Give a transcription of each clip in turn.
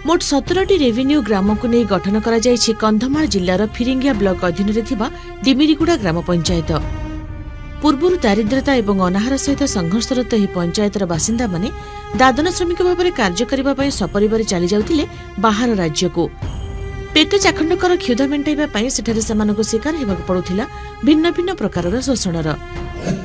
ମୋଟ 17ଟି ରେଭିନ୍ୟୁ ଗ୍ରାମକୁ ନେଇ ଗଠନ କରାଯାଇଛି କନ୍ଧମାଳ ଜିଲ୍ଲାର ଫିରିଙ୍ଗିଆ ବ୍ଲକ ଅଧୀନରେ ଥିବା ଡିମିରିଗୁଡ଼ା ଗ୍ରାମ ପଞ୍ଚାୟତ। ପୂର୍ବରୁ ଦାରିଦ୍ର୍ୟତା ଏବଂ ଅନାହାର ସହିତ ସଂଘର୍ଷରତ ଏହି ପଞ୍ଚାୟତର ବାସିନ୍ଦାମାନେ ଦାଦନ ଶ୍ରମିକ ଭାବରେ କାର୍ଯ୍ୟ କରିବା ପାଇଁ ସପରିବାରେ ଚାଲିଯାଉଥିଲେ ବାହାର ରାଜ୍ୟକୁ। ପେଟ ଚାଖଣ୍ଡକର କ୍ଷୁଧା ମେଣ୍ଟାଇବା ପାଇଁ ସେଠାରେ ସେମାନଙ୍କୁ ଶିକାର ହେବାକୁ ପଡୁଥିଲା ଭିନ୍ନ ଭିନ୍ନ ପ୍ରକାରର ଶୋଷଣର।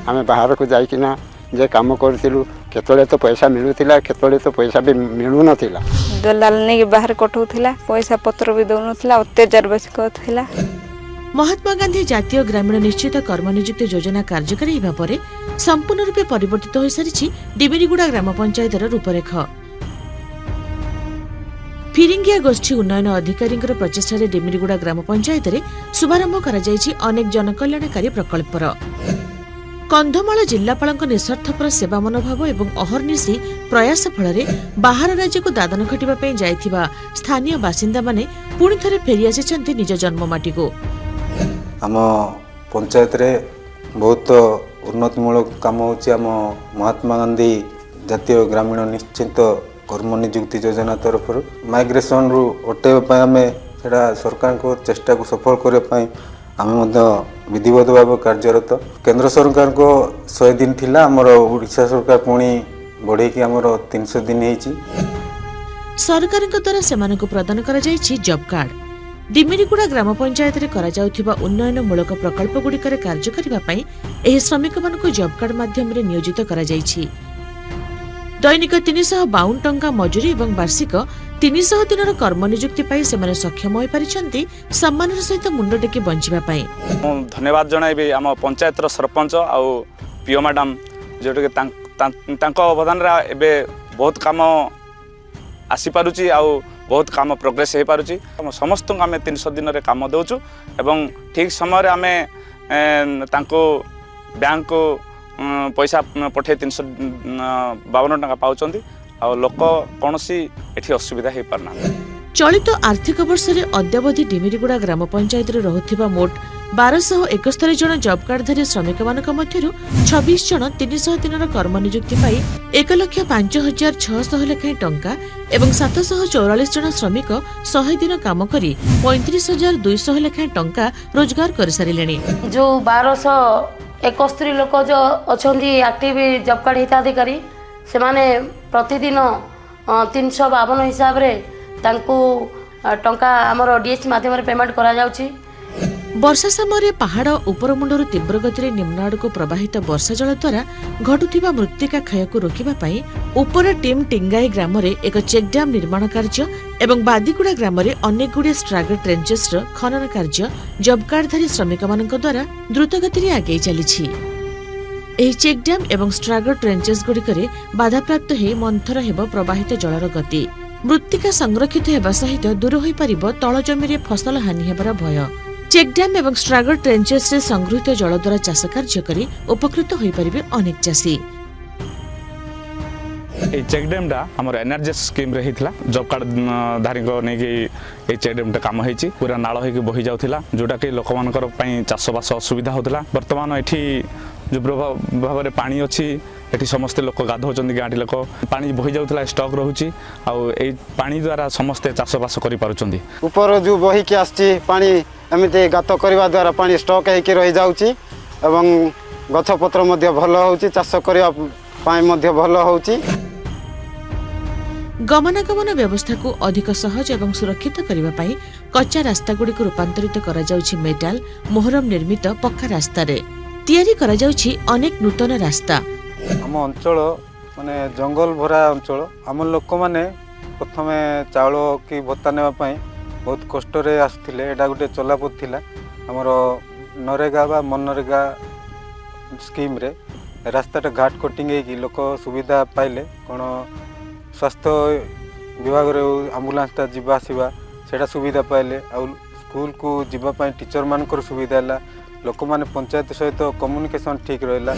ଆମେ ବାହାରକୁ ଯାଇକିନା ଯେ କାମ କରୁଥିଲୁ, କେତେବେଳେ ତ ପଇସା ମିଳୁଥିଲା, କେତେବେଳେ ତ ପଇସା ବି ମିଳୁନଥିଲା। ଦଲାଲ ନେଇକି ବାହାରେ କଠଉଥିଲା, ପଇସା ପତ୍ର ବି ଦଉନଥିଲା, ଅତ୍ୟାଚାର ବେଶୀ କରୁଥିଲା। ମହାତ୍ମା ଗାନ୍ଧୀ ଜାତୀୟ ଗ୍ରାମୀଣ ନିଶ୍ଚିତ କର୍ମନିଯୁକ୍ତି ଯୋଜନା କାର୍ଯ୍ୟକାରୀ ହେବା ପରେ ସମ୍ପୂର୍ଣ୍ଣ ରୂପେ ପରିବର୍ତ୍ତିତ ହୋଇସାରିଛି ଡିମିରିଗୁଡ଼ା ଗ୍ରାମ ପଞ୍ଚାୟତର ରୂପରେଖ। ଫିରିଙ୍ଗିଆ ଗୋଷ୍ଠୀ ଉନ୍ନୟନ ଅଧିକାରୀଙ୍କର ପ୍ରଚେଷ୍ଟାରେ ଡିମିରିଗୁଡ଼ା ଗ୍ରାମ ପଞ୍ଚାୟତରେ ଶୁଭାରମ୍ଭ କରାଯାଇଛି ଅନେକ ଜନକଲ୍ୟାଣକାରୀ ପ୍ରକଳ୍ପର। କନ୍ଧମାଳ ଜିଲ୍ଲାପାଳଙ୍କ ନିଃସ୍ୱାର୍ଥପର ସେବା ମନୋଭାବ ଏବଂ ଅହର୍ନିଶି ପ୍ରୟାସ ଫଳରେ ବାହାର ରାଜ୍ୟକୁ ଦାଦନ ଖଟିବା ପାଇଁ ଯାଇଥିବା ସ୍ଥାନୀୟ ବାସିନ୍ଦାମାନେ ପୁଣି ଥରେ ଫେରିଆସିଛନ୍ତି ନିଜ ଜନ୍ମମାଟିକୁ। ଆମ ପଞ୍ଚାୟତରେ ବହୁତ ଉନ୍ନତିମୂଳକ କାମ ହେଉଛି। ଆମ ମହାତ୍ମା ଗାନ୍ଧୀ ଜାତୀୟ ଗ୍ରାମୀଣ ନିଶ୍ଚିତ କର୍ମ ନିଯୁକ୍ତି ଯୋଜନା ତରଫରୁ ମାଇଗ୍ରେସନରୁ ହଟେଇବା ପାଇଁ, ଆମେ ସେଇଟା ସରକାରଙ୍କ ଚେଷ୍ଟାକୁ ସଫଳ କରିବା ପାଇଁ ଆମେ ମଧ୍ୟ ବିଧିବଦ୍ଧ ଭାବେ କାର୍ଯ୍ୟରତ। କେନ୍ଦ୍ର ସରକାରଙ୍କ 100 ଦିନ ଥିଲା, ଆମର ଓଡ଼ିଶା ସରକାର ପୁଣି ବଢ଼େଇକି ଆମର 300 ଦିନ ହେଇଛି। ସରକାରଙ୍କ ଦ୍ୱାରା ସେମାନଙ୍କୁ ପ୍ରଦାନ କରାଯାଇଛି ଜବ୍ କାର୍ଡ। ଡିମିରିଗୁଡ଼ା ଗ୍ରାମ ପଞ୍ଚାୟତରେ କରାଯାଉଥିବା ଉନ୍ନୟନମୂଳକ ପ୍ରକଳ୍ପଗୁଡ଼ିକରେ କାର୍ଯ୍ୟ କରିବା ପାଇଁ ଏହି ଶ୍ରମିକମାନଙ୍କୁ ଜବ୍ କାର୍ଡ ମାଧ୍ୟମରେ ନିୟୋଜିତ କରାଯାଇଛି। ଦୈନିକ 352 ଟଙ୍କା ମଜୁରୀ ଏବଂ ବାର୍ଷିକ 300 ଦିନର କର୍ମନିଯୁକ୍ତି ପାଇ ସେମାନେ ସକ୍ଷମ ହୋଇପାରିଛନ୍ତି ସମ୍ମାନର ସହିତ ମୁଣ୍ଡ ଟେକି ବଞ୍ଚିବା ପାଇଁ। ମୁଁ ଧନ୍ୟବାଦ ଜଣାଇବି ଆମ ପଞ୍ଚାୟତର ସରପଞ୍ଚ ଆଉ ପିଓ ମ୍ୟାଡ଼ାମ୍, ଯେଉଁଟାକି ତାଙ୍କ ଅବଦାନରେ ଏବେ ବହୁତ କାମ ଆସିପାରୁଛି ଆଉ ବହୁତ କାମ ପ୍ରୋଗ୍ରେସ୍ ହେଇପାରୁଛି। ଆମ ସମସ୍ତଙ୍କୁ ଆମେ 300 ଦିନରେ କାମ ଦେଉଛୁ ଏବଂ ଠିକ୍ ସମୟରେ ଆମେ ତାଙ୍କୁ ବ୍ୟାଙ୍କକୁ ପଇସା ପଠାଇ 352 ଟଙ୍କା ପାଉଛନ୍ତି ଆଉ ଲୋକ କୌଣସି ଏଠି ଅସୁବିଧା ହେଇପାରୁନାହାନ୍ତି। ଚଳିତ ଆର୍ଥିକ ବର୍ଷରେ ଅଦ୍ୟାବଧି ଡିମିରିଗୁଡ଼ା ଗ୍ରାମ ପଞ୍ଚାୟତରେ ରହୁଥିବା ମୋଟ 1271 ଜଣ ଜବ୍ କାର୍ଡଧାରୀ ଶ୍ରମିକମାନଙ୍କ ମଧ୍ୟରୁ 26 ଜଣ 300 ଦିନର କର୍ମନିଯୁକ୍ତି ପାଇ 1,05,600 ଲେଖାଏଁ ଟଙ୍କା ଏବଂ 744 ଜଣ ଶ୍ରମିକ 100 ଦିନ କାମ କରି 35,200 ଲେଖାଏଁ ଟଙ୍କା ରୋଜଗାର କରିସାରିଲେଣି। ଯେଉଁ 1271 ଲୋକ ଯେଉଁ ଅଛନ୍ତି ଆକ୍ଟିଭ ଜବ୍ କାର୍ଡ଼ ହିତାଧିକାରୀ, ସେମାନେ ପ୍ରତିଦିନ 352 ହିସାବରେ ତାଙ୍କୁ ଟଙ୍କା ଆମର ଡିଏଚ୍ ମାଧ୍ୟମରେ ପେମେଣ୍ଟ କରାଯାଉଛି। ବର୍ଷା ସମୟରେ ପାହାଡ଼ ଉପରମୁଣ୍ଡରୁ ତୀବ୍ର ଗତିରେ ନିମ୍ନ ଆଡ଼କୁ ପ୍ରବାହିତ ବର୍ଷା ଜଳ ଦ୍ୱାରା ଘଟୁଥିବା ମୃତ୍ତିକା କ୍ଷୟକୁ ରୋକିବା ପାଇଁ ଉପର ଟିମ୍ ଟିଙ୍ଗାଇ ଗ୍ରାମରେ ଏକ ଚେକ୍ ଡ୍ୟାମ୍ ନିର୍ମାଣ କାର୍ଯ୍ୟ ଏବଂ ବାଦିଗୁଡ଼ା ଗ୍ରାମରେ ଅନେକଗୁଡ଼ିଏ ଷ୍ଟ୍ରାଗର ଟ୍ରେଞ୍ଚେସ୍ର ଖନନ କାର୍ଯ୍ୟ ଜବ୍ କାର୍ଡଧାରୀ ଶ୍ରମିକମାନଙ୍କ ଦ୍ୱାରା ଦ୍ରୁତଗତିରେ ଆଗେଇ ଚାଲିଛି। ଏହି ଚେକ୍ ଡ୍ୟାମ୍ ଏବଂ ଷ୍ଟ୍ରାଗର ଟ୍ରେଞ୍ଚେସ୍ ଗୁଡ଼ିକରେ ବାଧାପ୍ରାପ୍ତ ହେଇ ମନ୍ଥର ହେବ ପ୍ରବାହିତ ଜଳର ଗତି। ମୃତ୍ତିକା ସଂରକ୍ଷିତ ହେବା ସହିତ ଦୂର ହୋଇପାରିବ ତଳ ଜମିରେ ଫସଲ ହାନି ହେବାର ଭୟ। ଚେକ୍ ଡ୍ୟାମ୍ ଏବଂ ଷ୍ଟ୍ରାଗର ଟ୍ରେଞ୍ଚେସ୍ରେ ସଂଗୃହୀତ ଜଳ ଦ୍ୱାରା ଚାଷ କାର୍ଯ୍ୟ କରି ଉପକୃତ ହୋଇପାରିବେ ଅନେକ ଚାଷୀ। ଏଇ ଚେକ୍ ଡ୍ୟାମ୍ଟା ଆମର ଏନ୍ଆର୍ଜିଏସ୍ ସ୍କିମ୍ରେ ହେଇଥିଲା। ଜବ୍ କାର୍ଡ଼ ଧାରୀଙ୍କ ନେଇକି ଏଇ ଚେକ୍ ଡ୍ୟାମ୍ଟା କାମ ହେଇଛି। ପୁରା ନାଳ ହେଇକି ବହି ଯାଉଥିଲା, ଯେଉଁଟାକି ଲୋକମାନଙ୍କର ପାଇଁ ଚାଷବାସ ଅସୁବିଧା ହେଉଥିଲା। ବର୍ତ୍ତମାନ ଏଠି ଯେଉଁ ଭାବରେ ପାଣି ଅଛି, ଏଠି ସମସ୍ତେ ଲୋକ ଗାଧୋଉଛନ୍ତି, ଗାଁଟି ଲୋକ। ପାଣି ବହି ଯାଉଥିଲା, ଷ୍ଟକ୍ ରହୁଛି ଆଉ ଏଇ ପାଣି ଦ୍ୱାରା ସମସ୍ତେ ଚାଷବାସ କରିପାରୁଛନ୍ତି। ଉପର ଯେଉଁ ବହିକି ଆସିଛି ପାଣି, ଏମିତି ଗାତ କରିବା ଦ୍ୱାରା ପାଣି ଷ୍ଟକ୍ ହେଇକି ରହିଯାଉଛି ଏବଂ ଗଛପତ୍ର ମଧ୍ୟ ଭଲ ହେଉଛି, ଚାଷ କରିବା ପାଇଁ ମଧ୍ୟ ଭଲ ହେଉଛି। ଗମନାଗମନ ବ୍ୟବସ୍ଥାକୁ ଅଧିକ ସହଜ ଏବଂ ସୁରକ୍ଷିତ କରିବା ପାଇଁ କଚ୍ଚା ରାସ୍ତାଗୁଡ଼ିକୁ ରୂପାନ୍ତରିତ କରାଯାଉଛି ମେଟାଲ ମୋହରମ ନିର୍ମିତ ପକ୍କା ରାସ୍ତାରେ। ତିଆରି କରାଯାଉଛି ଅନେକ ନୂତନ ରାସ୍ତା। ଆମ ଅଞ୍ଚଳ ମାନେ ଜଙ୍ଗଲ ଭରା ଅଞ୍ଚଳ। ଆମ ଲୋକମାନେ ପ୍ରଥମେ ଚାଉଳ କି ଭତ୍ତା ନେବା ପାଇଁ ବହୁତ କଷ୍ଟରେ ଆସୁଥିଲେ। ଏଇଟା ଗୋଟେ ଚଲାପଥ ଥିଲା। ଆମର ନରେଗା ବା ମନରେଗା ସ୍କିମ୍ରେ ରାସ୍ତାଟା ଘାଟ କଟିଂ ହେଇକି ଲୋକ ସୁବିଧା ପାଇଲେ। କ'ଣ ସ୍ୱାସ୍ଥ୍ୟ ବିଭାଗରେ ଆମ୍ବୁଲାନ୍ସଟା ଯିବା ଆସିବା, ସେଇଟା ସୁବିଧା ପାଇଲେ। ଆଉ ସ୍କୁଲକୁ ଯିବା ପାଇଁ ଟିଚରମାନଙ୍କର ସୁବିଧା ହେଲା। ଲୋକମାନେ ପଞ୍ଚାୟତ ସହିତ କମ୍ୟୁନିକେସନ୍ ଠିକ୍ ରହିଲା।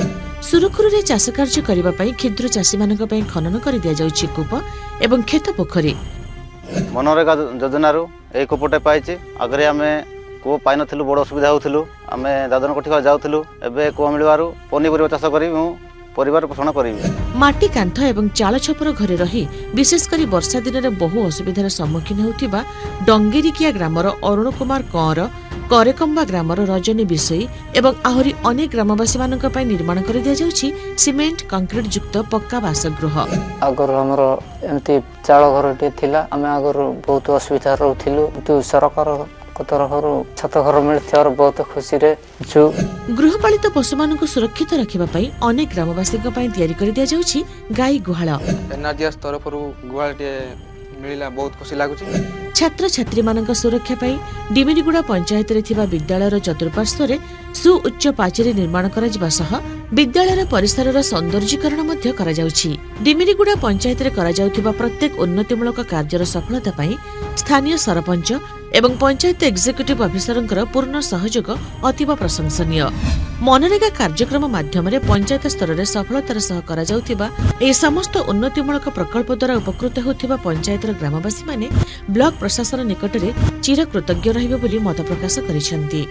ସୁରୁଖୁରୁରେ ଚାଷ କାର୍ଯ୍ୟ କରିବା ପାଇଁ କ୍ଷୁଦ୍ର ଚାଷୀମାନଙ୍କ ପାଇଁ ଖନନ କରିଦିଆଯାଉଛି କୂପ ଏବଂ କ୍ଷେତ ପୋଖରୀ। ମନରେଗା ଯୋଜନାରୁ ଏଇ କୂପଟେ ପାଇଛି। ଆଗରେ ଆମେ କୂଅ ପାଇନଥିଲୁ, ବଡ଼ ଅସୁବିଧା ହେଉଥିଲୁ, ଆମେ ଦାଦନ ଖଟିବା ଯାଉଥିଲୁ। ଏବେ କୂଅ ମିଳିବାରୁ ପନିପରିବା ଚାଷ କରି ମୁଁ ପରିବାର ପୋଷଣ କରିବି। ମାଟି କାନ୍ଥ ଏବଂ ଚାଳ ଛପର ଘରେ ରହି ବିଶେଷ କରି ବର୍ଷା ଦିନରେ ବହୁ ଅସୁବିଧାର ସମ୍ମୁଖୀନ ହେଉଥିବା ଡଙ୍ଗେରିକିଆ ଗ୍ରାମର ଅରୁଣ କୁମାର କଅଁର, କରେକମ୍ବା ଗ୍ରାମର ରଜନୀ ବିଷୋଇ ଏବଂ ଆହୁରି ଅନେକ ଗ୍ରାମବାସୀମାନଙ୍କ ପାଇଁ ନିର୍ମାଣ କରିଦିଆଯାଉଛି ସିମେଣ୍ଟ କଂକ୍ରିଟ ଯୁକ୍ତ ପକ୍କା ବାସଗୃହ। ଆଗରୁ ଆମର ଏମିତି ଚାଳ ଘରଟିଏ ଥିଲା। ଆମେ ଆଗରୁ ବହୁତ ଅସୁବିଧାରେ ରହୁଥିଲୁ, କିନ୍ତୁ ସରକାରଙ୍କ ତରଫରୁ ଛାତ ଘର ମିଳିଥିବାରୁ ବହୁତ ଖୁସିରେ ଅଛୁ। ଗୃହପାଳିତ ପଶୁମାନଙ୍କୁ ସୁରକ୍ଷିତ ରଖିବା ପାଇଁ ଅନେକ ଗ୍ରାମବାସୀଙ୍କ ପାଇଁ ତିଆରି କରିଦିଆଯାଉଛି ଗାଈ ଗୁହାଳ। ଏନ୍ଆର୍ଜିଏସ୍ ତରଫରୁ ଗୁହାଳଟିଏ ମିଳିଲା, ବହୁତ ଖୁସି ଲାଗୁଛି। ଛାତ୍ରଛାତ୍ରୀମାନଙ୍କ ସୁରକ୍ଷା ପାଇଁ ଡିମିରିଗୁଡ଼ା ପଞ୍ଚାୟତରେ ଥିବା ବିଦ୍ୟାଳୟର ଚତୁଃପାର୍ଶ୍ୱରେ ସୁଉଚ୍ଚ ପାଚେରୀ ନିର୍ମାଣ କରାଯିବା ସହ ବିଦ୍ୟାଳୟର ପରିସରର ସୌନ୍ଦର୍ଯ୍ୟୀକରଣ ମଧ୍ୟ କରାଯାଉଛି। ଡିମିରିଗୁଡ଼ା ପଞ୍ଚାୟତରେ କରାଯାଉଥିବା ପ୍ରତ୍ୟେକ ଉନ୍ନତିମୂଳକ କାର୍ଯ୍ୟର ସଫଳତା ପାଇଁ ସ୍ଥାନୀୟ ସରପଞ୍ଚ ଏବଂ ପଞ୍ଚାୟତ ଏକ୍ଜିକ୍ୟୁଟିଭ୍ ଅଫିସରଙ୍କର ପୂର୍ଣ୍ଣ ସହଯୋଗ ଅତୀବ ପ୍ରଶଂସନୀୟ। ମନରେଗା କାର୍ଯ୍ୟକ୍ରମ ମାଧ୍ୟମରେ ପଞ୍ଚାୟତ ସ୍ତରରେ ସଫଳତାର ସହ କରାଯାଉଥିବା ଏହି ସମସ୍ତ ଉନ୍ନତିମୂଳକ ପ୍ରକଳ୍ପ ଦ୍ୱାରା ଉପକୃତ ହେଉଥିବା ପଞ୍ଚାୟତର ଗ୍ରାମବାସୀମାନେ ବ୍ଲକ ପ୍ରଶାସନ ନିକଟରେ ଚିରକୃତଜ୍ଞ ରହିବେ ବୋଲି ମତ ପ୍ରକାଶ କରିଛନ୍ତି।